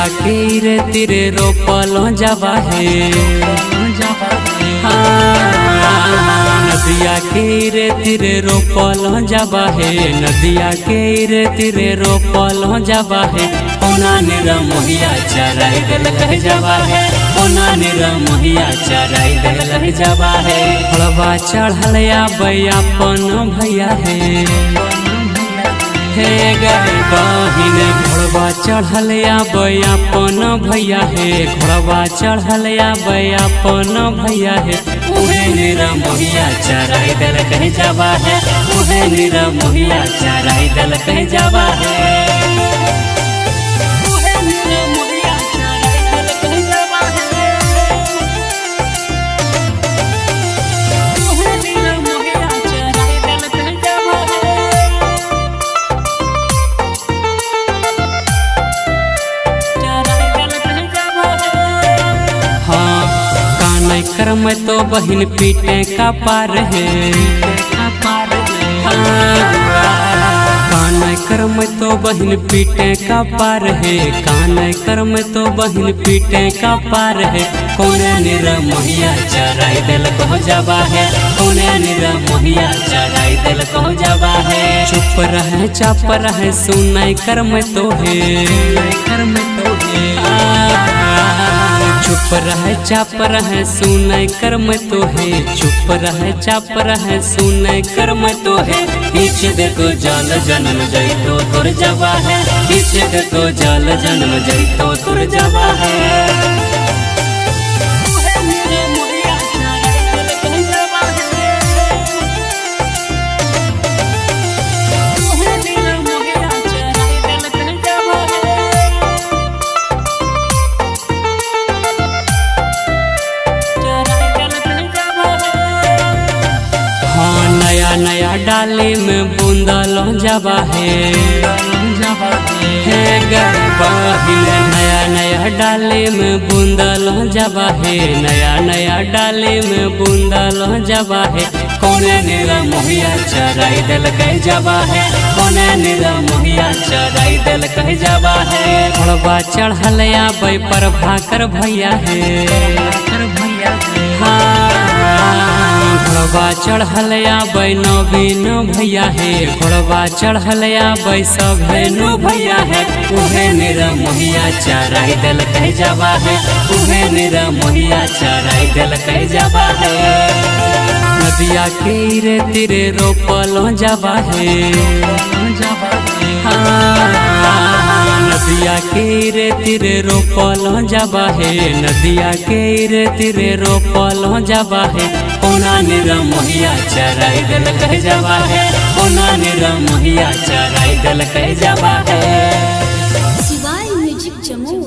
नदिया के रे तीरे रोपल जावा है। नदिया के रे तीरे रोपल जावा है, नदिया के रे तीरे रोपल जावा है। कोना निरमोहिया चराई दिल जावा है, कोना निरमोहिया चराई दिल जावा है। फलवा चढ़ल अपन भैया है, हे गए बहिन। घोड़वा चढ़ल अपन भैया है, घोड़वा चढ़ल अपन भैया है। उहे निरमोहिया चराई दिल कह जावा है, उहे निरमोहिया चराई दिल कह जावा है। उहे निरमोहिया चराई दिल कह जावा है, उहे निरमोहिया चराई दिल कह जावा है। कर्म तो बहिन पीटे का पार है, कान कर्म तो बहिन पीटे का पार है, कान कर्म तो बहिन पीटे का पार है। कौने निरमोहिया चराई दिल को जावा है, कौने निरमोहिया चराई दिल को जावा है। चुप रहे चाप रहे सुनाई कर्म तो है, कर्म तो है। चुप रहे चाप रहे सुनाई कर्म तो है, चुप रहे चाप रहे सुनाई कर्म तो है। पीछे देखो जल जन्म जैतो तुर जावा है, पीछे देखो जल जन्म जैतो तुर जावा है। नया नया डाली में बूंदल जावा है, हे गए बहिन। नया नया डाली में बूंदल जावा है, नया नया डाली में बूंदल जावा है। कौने निरमोहिया चराई दिल कह जावा है, कौने निरमोहिया चराई दिल कह जावा है। घोड़वा चढ़ल आबै प्रभाकर भैया है, घोड़वा चढ़ल आबै नवीन भैया है, घोड़वा चढ़ल आबै सभेनु भैया है। उहे निरमोहिया चराई दिल कह जावा है, उहे निरमोहिया चराई दिल कह जावा है। नदिया के रे तीरे रोपल जावा है, नदिया के रे तीरे रोपल जावा है, नदिया के रे तीरे रोपल जावा है। कोना निरमोहिया चराई दिल कह जावा है, कोना निरमोहिया चराई दिल कह जावा है। शिवाय म्यूजिक जमुई।